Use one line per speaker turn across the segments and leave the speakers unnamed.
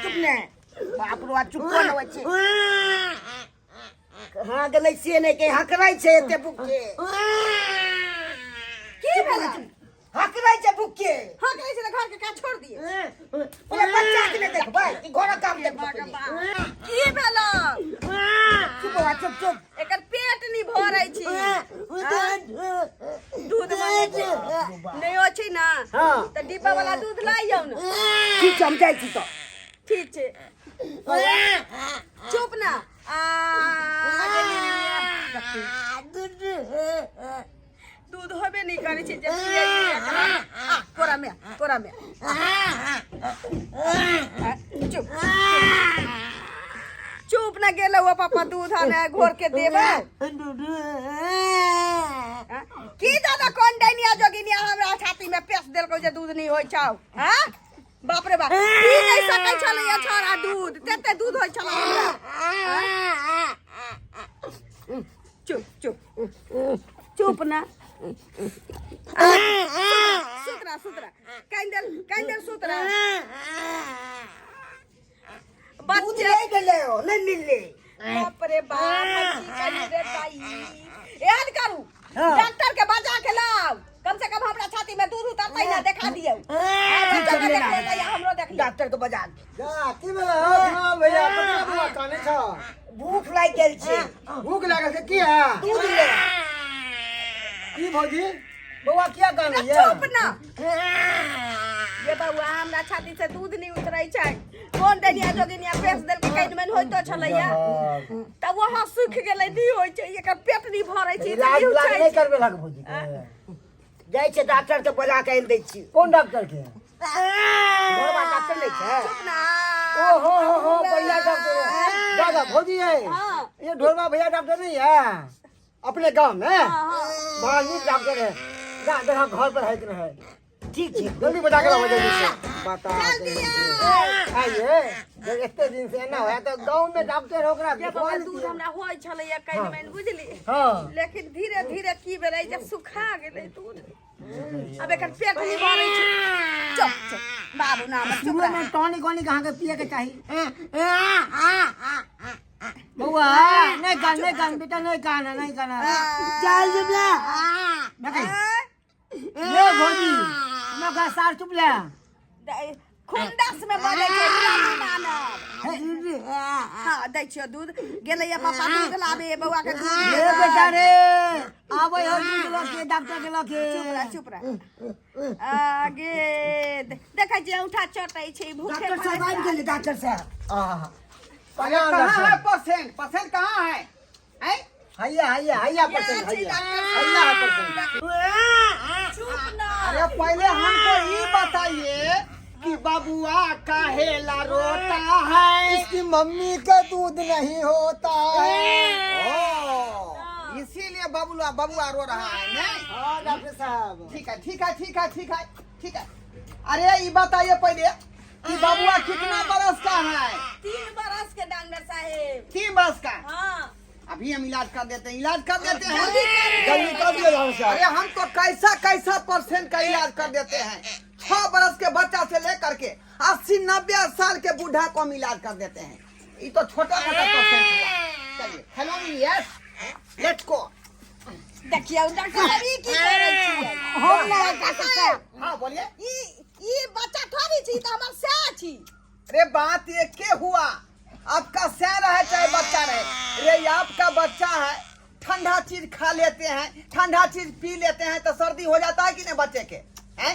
चुप ने। बाप रो, चुप कोन होइ छै? कहाँ गेलै से नहि के हकरै छै एते भूखे।
की भेलै?
हकरै छै भूखे।
हाँ, कहै छै तऽ घर के काज छोड़ दिए।
पहिले बच्चा के नहि देखबै कि घरक काम देखबै पहिले?
की भेलै?
चुप बौआ, चुप चुप।
एकर पेट नहीं भरै छै। दूध मांगे छै, नहीं होइ छै ना।
हाँ।
तऽ डिब्बा वाला दूध लाइयौ ने।
ठीक छै, हम जाइ छी तऽ।
ठीक छै, चुप ना। आ दूध होबे नहीं करै छै जे पियै छै एकरा। आ, कोरा में आ, कोरा में आ। आ, चुप चुप ना। गेल हुआ पापा दूध आने, घोर के देबै। आ, की दादा, कोन डाइनिया जोगिनिया हमरा छाती में पेश देलकौ जे दूध नहीं होइ छौ? हाँ, बाप रे बाप, पी नहीं सकै छलैया छौड़ा दूध, तेते दूध होइ छलै हमरा। आँय? चुप चुप चुप ना। सुतरा सुतरा, कैंडल कैंडल, सुतरा।
दूध
बच्चे
नहि गेलै हो, नहि मिललै।
बाप रे बाप, हम की करी रे ताई? एहन करू,
हाँ।
डॉक्टर के बजा के लाउ। कम से कम हमरा छाती में दूध उतरतै ना, देखा दियौ। बच्चा के देख लेतै आ हमरो देख लियौ।
डॉक्टर के बजा के।
जा, की भेलै हौ धुनाल भैया? कतना बौआ कानै छ?
भूख लागि गेल छै।
भूख लागल छै? किया?
दूध ले।
की भौजी, बौआ किया कानै ये?
चुप ना ये बौआ। हमरा छाती से दूध नहीं उतरै छै। कोन डनिया जोगिनिया पेश देलकै? कनि मनि होइतो छलैया तऽ वहाँ सुखि गेलै, नहि होइ छै। एकर पेट नहि भरै छै।
इलाज
नहि
उलाज
छै।
नहि करबेलक भौजी के?
जाइ छै, डॉक्टर के बजा के आनि दै छी।
कोन डॉक्टर के?
घरवा डॉक्टर नहि छै?
चुप ना।
ओ हो हो हो, बढ़िया डॉक्टर है दादा। भौजी है।
हाँ।
ये ढोलवा भैया डॉक्टर नहीं है अपने गांव में?
हाँ।
बड़ा नीक डॉक्टर है। जा, देखा घर पर है कि नहीं है।
ठीक छै।
जल्दी बजा के लाओ, जल्दी से बता।
जल्दी आओ।
आइए, जब इतने दिन से ना होया तो गांव में डॉक्टर होकरा
ये
दिखवा
बाबा, दूध
लेतियै।
हमरा होइ छलैया कनि मनि, बुझली?
हाँ।
लेकिन धीरे धीरे की भेलै जे सुखा गेलै दूध। आब एकर पेट नहि भरै छै। चुप चुप बाबू ना हमर, चुप
शुरू
रह।
में टॉनिक वॉनिक अहाँके पियके चाही। बौआ, नहीं कान, नहीं कान बेटा, नहीं कान, नहीं कान।
चल जुमला।
देखै ये भौजी, हमरा का सार चुप ले।
खुंदस में बजै छै, नहि मानब। हाँ, दै छियौ दूध। गेलैया पापा दूध लाबे, बौआ के दूध
ये
देबै।
बेटा रे, आबै हो दूध लके, डॉक्टर के लके।
चुप रह, चुप रह। आगे देखै छियै, औंठा चटै छै भूखे।
डॉक्टर साहब आबि गेलै, डॉक्टर साहब।
आहा।
अरे, कहाँ है पेशेंट? पेशेंट कहाँ है, हैं?
हैया हैया हैया परसेंट, हैया हैया है परसेंट।
चुप ना।
अरे, पहले हमको ये बताइए कि बबुआ काहेला रोता है?
इसकी मम्मी का दूध नहीं होता है।
ओ, इसीलिए बबुआ बबुआ रो रहा है, नहीं?
हाँ डॉक्टर साहब।
ठीक है, ठीक है, ठीक है, ठीक है, ठीक है। अरे, ये बताइए पहले कि बबुआ कितना बरस का है?
3 बरस के, डॉक्टर साहेब।
3 बरस का?
हाँ।
अभी हम इलाज कर देते हैं, इलाज कर देते हैं।
जल्दी कर दियो डॉक्टर साहब।
अरे, हम तो कैसा कैसा परसेंट का इलाज कर देते हैं। 6 बरस के बच्चा से लेकर के 80-90 साल के बूढ़ा को हम इलाज कर देते हैं। ये तो छोटा मोटा परसेंट हुआ। चलिए, हेलो मी, यस, let's go.
देखियौ डॉक्टर साहब, ई की करै छियै?
हम नहि, डॉक्टर साहब।
हाँ, बोलिए।
ई ई बच्चा थोड़ी छी, तऽ हमर सएह छी।
अरे, बात ये के हुआ, आपका सैर रहे चाहे बच्चा रहे। अरे, ये आपका बच्चा है, ठंडा चीज खा लेते हैं, ठंडा चीज पी लेते हैं तो सर्दी हो जाता है कि नहीं बच्चे के, हैं?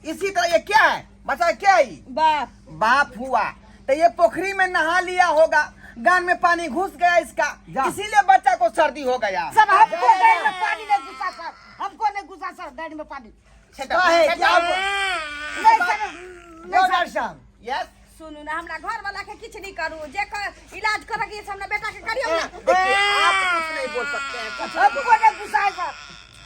इसी तरह ये क्या है? बच्चा क्या है ये?
बाप।
बाप हुआ। तो ये पोखरी में नहा लिया होगा, गान में पानी घुस गया इसका,
जा।
इसीलिए बच्चा को सर्दी हो गया।
सर, हमको गाड़ी में पानी नहीं घुसा सर, हमको नहीं घुसा सर गाड़ी में पानी।
काहे कि आप
नहीं सर।
यो डॉक्टर साहब।
यस।
सुनू ना, हमरा घर वाला के किछु नहीं करू। जे इलाज करऽ के से हमरा बेटा के करियौ ना।
देखिए, आप कुछ नहीं बोल सकते हैं, कुछ नहीं बोल।
हमको नहीं घुसा है सर।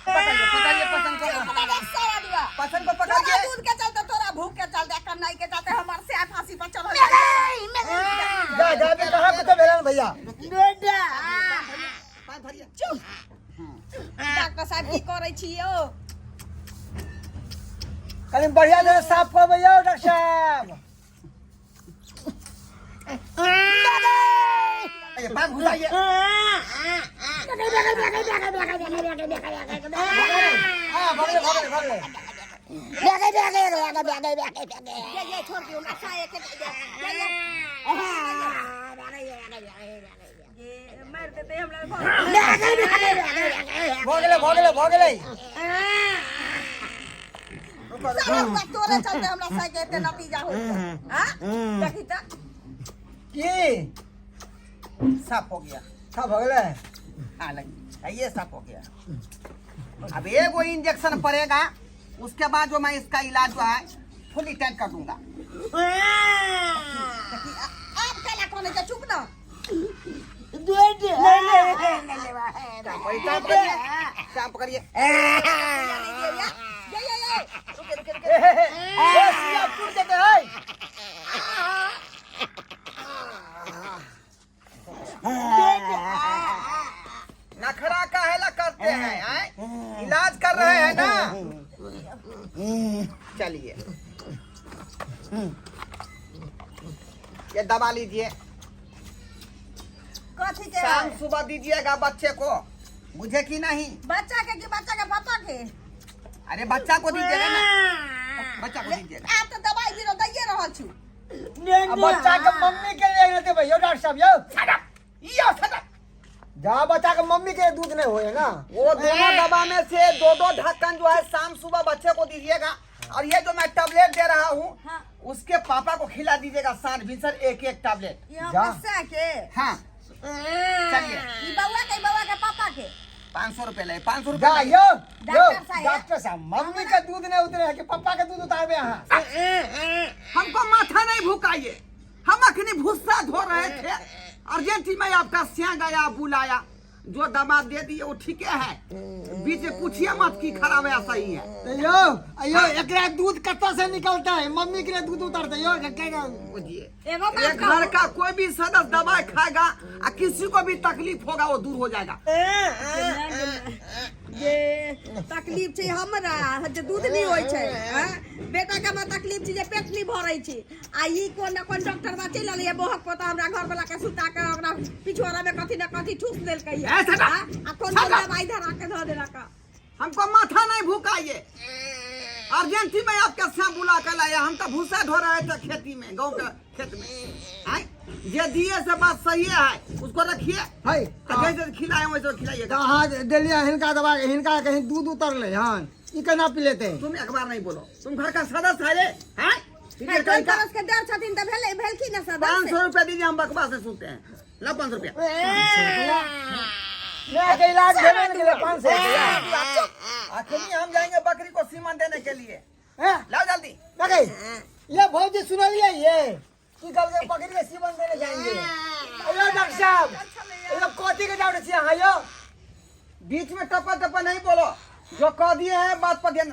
पकड़िए, पकड़िए पसंद को।
चुप ना रे सारा दुआ।
पसंद को
तोरा
पकड़िए।
दूध के चलते, तोरा भूख के चलते, कन्नाई के चलते हमर से फांसी पर चढ़ल।
जा जा बे, कहाँ कुछ भेलन भैया?
पाँव धरिए।
चुप। डॉक्टर साहब, की करै छी यौ?
कनी बढ़िया से साफ करबै यौ डॉक्टर साहब।
ये पाइप घुसाइए।
हाँ, भगले भगले भगले।
ये ये छोड़ दियो ना साये के ये ये ये मार देते हमरा।
भऽ गेलै भऽ गेलै भऽ गेलै।
सारा बात तोरे चलते हमरा साये के एते नतीजा होई छै। हां, देखी त।
की
साफ हो गया?
साफ भऽ गेलै।
हाँ, लगी ये साफ हो गया। अब एगो इंजेक्शन पड़ेगा, उसके बाद जो मैं इसका इलाज जो है फुली टाइट कर दूंगा।
देखी, आब कैला कोने छै? चुप ना।
पकड़िए, पकड़िए, सांप पकड़िए।
ये ये ये ये
रुके रुके रुके।
ए, हे, हे, ए, सिया टूट जेतै है।
नखरा काहेला करते हैं आए? इलाज कर रहे हैं ना। चलिए, ये दवा लीजिए।
कथी के?
शाम सुबह दीजिएगा बच्चे को, बुझे कि नहीं?
बच्चा के कि बच्चा के पापा के?
अरे, बच्चा को दीजिएगा ना, बच्चा को दीजिएगा।
आब तऽ दवाई बीरो दैये रहल छी।
आ बच्चा के मम्मी के लिए देबै यौ डॉक्टर साहब यौ।
Shut up! यो shut up!
जा बच्चा के मम्मी के दूध नहीं होए ना।
वो दोनों दवा में से दो दो ढक्कन जो है शाम सुबह बच्चे को दीजिएगा और ये जो मैं टैबलेट दे रहा हूँ,
हाँ।
उसके पापा को खिला दीजिएगा साँझ भिनसर एक एक टैबलेट।
ये
जा।
बच्चा के?
हाँ, चलिए।
ई बउआ के, ई बउआ के पापा के।
500 रुपये ले, 500
जा
रुपये ले।
यौ यौ।
डॉक्टर साहब।
डॉक्टर साहब, मम्मी के दूध नहीं उतरे है कि पप्पा के दूध उतारबे अहाँ?
हमको माथा नहीं भुकाइए। हम अखनी भूसा धो रहे थे, अर्जेंट में आपका सिया गया बुलाया, जो दवा दे दिए वो ठीक है। बीच में पूछिए मत की खराब है या सही है।
तऽ यौ यौ, एकरा दूध कतऽ से निकलता है? मम्मी के लिए दूध उतारते यौ के-
बुझिए।
एगो बात
एक
कहू?
घर का कोई भी सदस्य दवाई खाएगा आ किसी को भी तकलीफ होगा, वो दूर हो जाएगा।
जे तकलीफ छै हमरा जे दूध नहि होइ छै, आँय? बेटा के हमरा तकलीफ छै जे पेट नहि भरै छै आ ई कोन न कोन डॉक्टर बा चलि एलैए बोहक पोता, हमरा घर वाला के सुता के ओकरा पिछुआरा में कथी न कथी ठूस देलकै।
ए, shut up!
आ कोन कोन
Shut up!
दवाई धरा के धऽ देलक।
हमको माथा नहीं भूकाइए। अर्जेंटी में आपके से बुला कर लाया। हम तो भूसा ढो रहे थे खेती में, गाँव के खेत में आय। जे दिए से बात सही है, उसको रखिए।
है।
आ जैसे खिलाए वैसे खिलाइएगा।
तऽ अहाँ देलियै हिनका दवाई, हिनका कहीं दूध उतरलै हन, ई केना पी लेतै?
तुम एक बार नहीं बोलो। तुम घर का सदस्य है रे हैं?
कोन तरस के डर छथिन तऽ भेलै भेलखिन ने
पाँच
सदस्य।
सौ रुपया दीजिए, हम बकवास से सुनते हैं। ला 500 रुपया।
नहि के इलाज भेबे नहि केलै, 500 रुपया।
अखनी हम जाएंगे बकरी को सीमन देने के लिए।
हैं?
लाओ जल्दी।
देखै ये भौजी, सुनलियै ये की कहलकै? बकरी के सीमन देने जाएंगे। अयो डॉक्टर साहब, ये कथी के डॉक्टर छियै अहाँ यौ?
बीच में टपा टपा नहीं बोलो। जो कह दिए हैं बात पर ध्यान।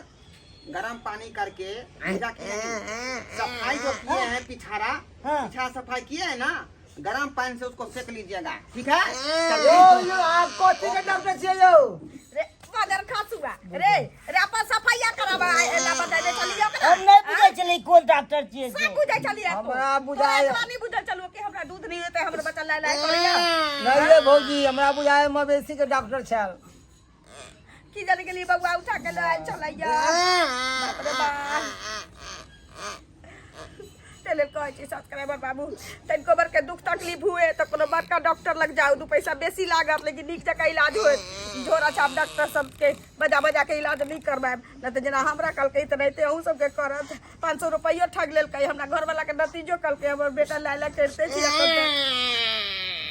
गर्म पानी करके पूजा किए हैं, सफाई जो किए हैं पिछाड़ा,
हाँ।
पिछाड़ा सफाई किए हैं ना, गर्म पानी से उसको सेक लीजिएगा, ठीक है?
यौ।
चलिए।
यौ, अहाँ कथी के डॉक्टर छियै यौ?
रे मदर खासुआ रे रे, अपन सफाइया कराबा एला बतैले चलियो ओकरा।
हम नहि बुझै छलियै कोन डॉक्टर छियै से।
सब बुझै छलियै तू।
हमरा बुझाय-
तोरा एतबा नहि बुझल छलौ कि हमरा दूध नहि हेतै, हमर बच्चा लाय लाय करैया।
नहीं रे भौजी, हमरा बुझाय मवेशी के डॉक्टर छल।
की जाने गेली, बउआ उठा के लऽ आयल छलैया। बाप रे बाप। तेले कहै छी सब्सक्राइबर बाबू, तनिको बर के दुख तकलीफ हुए तऽ कोनो बड़का डॉक्टर लग जाउ, दू पैसा बेसी लागत लेकिन नीक जकाँ इलाज होत। झोरा छाप डॉक्टर सबके बजा बजा के इलाज नहि करवायब, नहि तऽ जेना हमरा कहलकै तेनाहिते अहूँ सबके करत। 500 रुपैयो ठग लेलकै, हमरा घरवला के नतीजो कहलकै हमर बेटा लाय लाय करिते छी एखन तक।